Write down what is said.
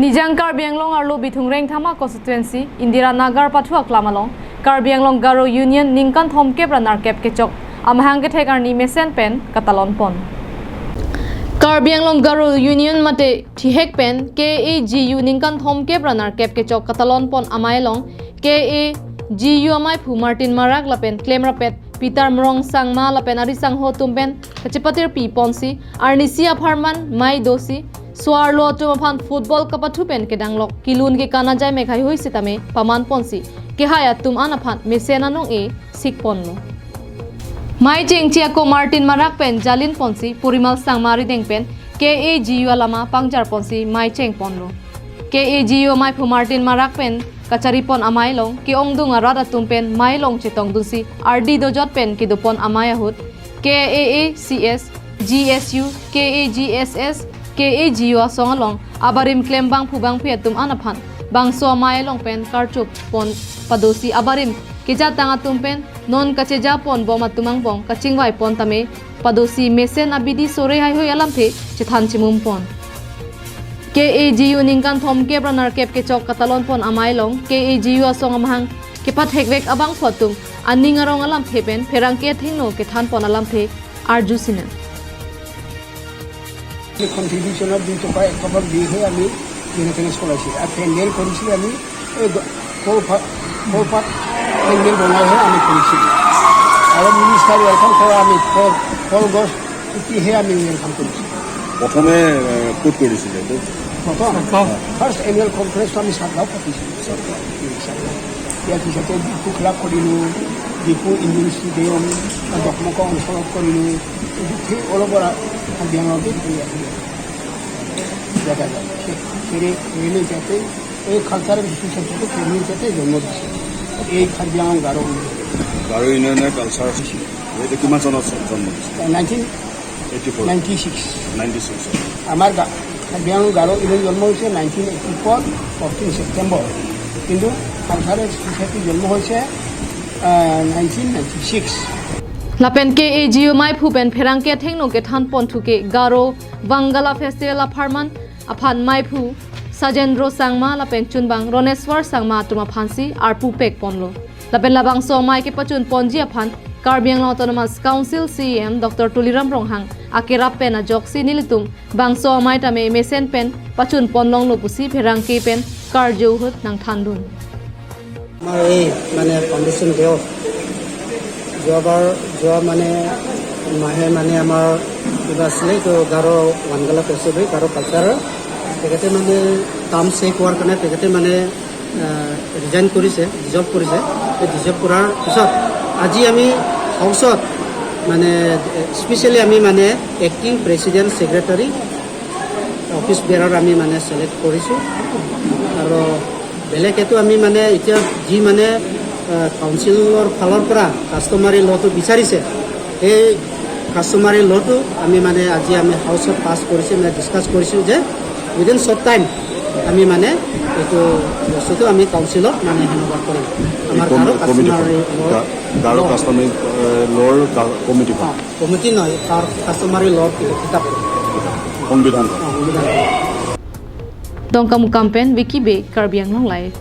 Nijang Karbi Anglong arlo Bithung Rengthama constituency Indira Nagar Pathua Klamalong Karbi Anglong Garo Union Ningkan Thomkep Ranar Kep Kechok Amhang ke Thekarni Mesen Pen Katalon Pon Karbi Anglong Garo Union mate Thihek Pen KAGU Ningkan Thomkep Ranar Kep Kechok Katalon Pon Amailong KAGU Amai Phu Martin Marak Lapen Claim Rapet Peter Mrong Sangma Lapen Ari Sang Ho Tumpen Kachipatir Pi Ponsi Arnisia Pharman Mai Dosi Swarlo tumaphan football kapathu pen ke danglok kilun ke kana jai mekhai hui sitame paman ponsi ke haya tum anaphan mesena nong e sik ponlo mai cheng chia ko Martin Marak pen Jalin ponsi Purimal Sangmari deng pen KAGU alama pangjar ponsi mai cheng ponlo KAGU mai phu Martin Marak pen kachari pon amai long ke ongdung arada tum pen mai long chetong dunsi RD dojot pen ke dupon amai ahut KAACS GSU KAGSS KAGU asong along abarim klem bang phu bang phi tum anaphan bang so mai long pen karchup pon padosi abarim keja tanga tum pen non kacheja pon boma tumang bong kachingwai pon tame padosi mesen abidi sore hai hoi alam the chethan chimum pon KAGU ningkan thom ke branar kep ke chok katalon pon amai long KAGU asong amhang ke pat hekvek abang photum aning arong alam the pen pherang ke thingno ke than pon alam the arju sina. কণ্ট্ৰিবিউশ্যনত 2 টকা 1 টকা দিহে আমি যেনে তেনে চলাইছিল আৰু পেণ্ডেল কৰিছিলোঁ আমি এই কলপাত কলপাত পেণ্ডেল বনাইহে আমি কৰিছিলোঁ আৰু মিনিষ্টাৰ welcome কৰা আমি ফল কলগছ পুতিহে আমি welcome কৰিছিলোঁ। প্ৰথমে ক'ত কৰিছিলে এইটো? প্ৰথম ফাৰ্ষ্ট এনুৱেল কনফাৰেঞ্চটো আমি সাতগাঁও পাতিছিলোঁ। সাতগাঁও। ইয়াৰ পিছতে ডিফু ক্লাব কৰিলোঁ, ডিফু ইণ্ডিয়ান ষ্টেডিয়াম, দকমকা অঞ্চলত কৰিলোঁ। সেই অলপ কাৰ্বি আংলঙতে কৰি আহিলোঁ। দেখা যায় ফেৰী যাতে এই কালচাৰেল সোসাইটিটো ফেৰী যাতে জন্ম দিছে এই কাৰ্বি আংলং গাৰো। গাৰো ইউনিয়নৰ কালচাৰ এইটো কিমান চনত জন্ম দিছে? নাইনটিন 84? 96। 96ত। আমাৰ কাৰ্বি আংলং গাৰো ইউনিয়ন জন্ম হৈছে 1984 14 ছেপ্টেম্বৰ, কিন্তু কালচাৰেল সোসাইটি জন্ম হৈছে 1996। Lapen ke AGU mai phupen pherang ke thengno ke than pon thu ke Garo Wangala festival a pharman aphan mai phu Sajendro Sangma lapen chunbang Roneswar Sangma tuma phansi arpu pek ponlo lapen labang so mai ke pachun ponji aphan Karbi Anglong Autonomous Council CM Dr. Tuliram Ronghang akera pen a joksi nilitum bang so mai tame mesen pen pachun ponlong lo pusi pherang ke pen karjo hut nang thandun. আমাৰ এই মানে foundation ডেত যোৱাবাৰ যোৱা মানে মাহে মানে আমাৰ কিবা আছিলে এইটো গাৰো ৱানগালা ফেষ্টিভেল, গাৰো কালচাৰৰ। তেখেতে মানে কাম শেষ হোৱাৰ কাৰণে তেখেতে মানে ৰিজাইন কৰিছে, ডিজল্ভ কৰিছে। সেই ডিজল্ভ কৰাৰ পিছত আজি আমি হাউচত মানে স্পেচিয়েলি আমি মানে acting president, secretary, office বেৰাৰ আমি মানে চিলেক্ট কৰিছোঁ। আৰু বেলেগ এইটো আমি মানে এতিয়া যি মানে কাউন্সিলৰ ফালৰ পৰা কাষ্টমাৰী ল'টো বিচাৰিছে, সেই কাষ্টমাৰী ল'টো আমি মানে আজি আমি হাউচত পাছ কৰিছোঁ, মানে ডিছকাছ কৰিছোঁ যে উইদিন শ্বৰ্ট টাইম আমি মানে এইটো বস্তুটো আমি কাউন্সিলত মানে হেণ্ডঅভাৰ কৰিম আমাৰ গাৰো কাষ্টমাৰী। গাৰো কাষ্টমাৰী ল'ৰ কমিটিখন? কমিটি নহয়, কাষ্টমাৰী ল কিতাপ। সংবিধানখন। সংবিধান। Dongka Mukampen, Wiki Be, Karbi Anglong Live.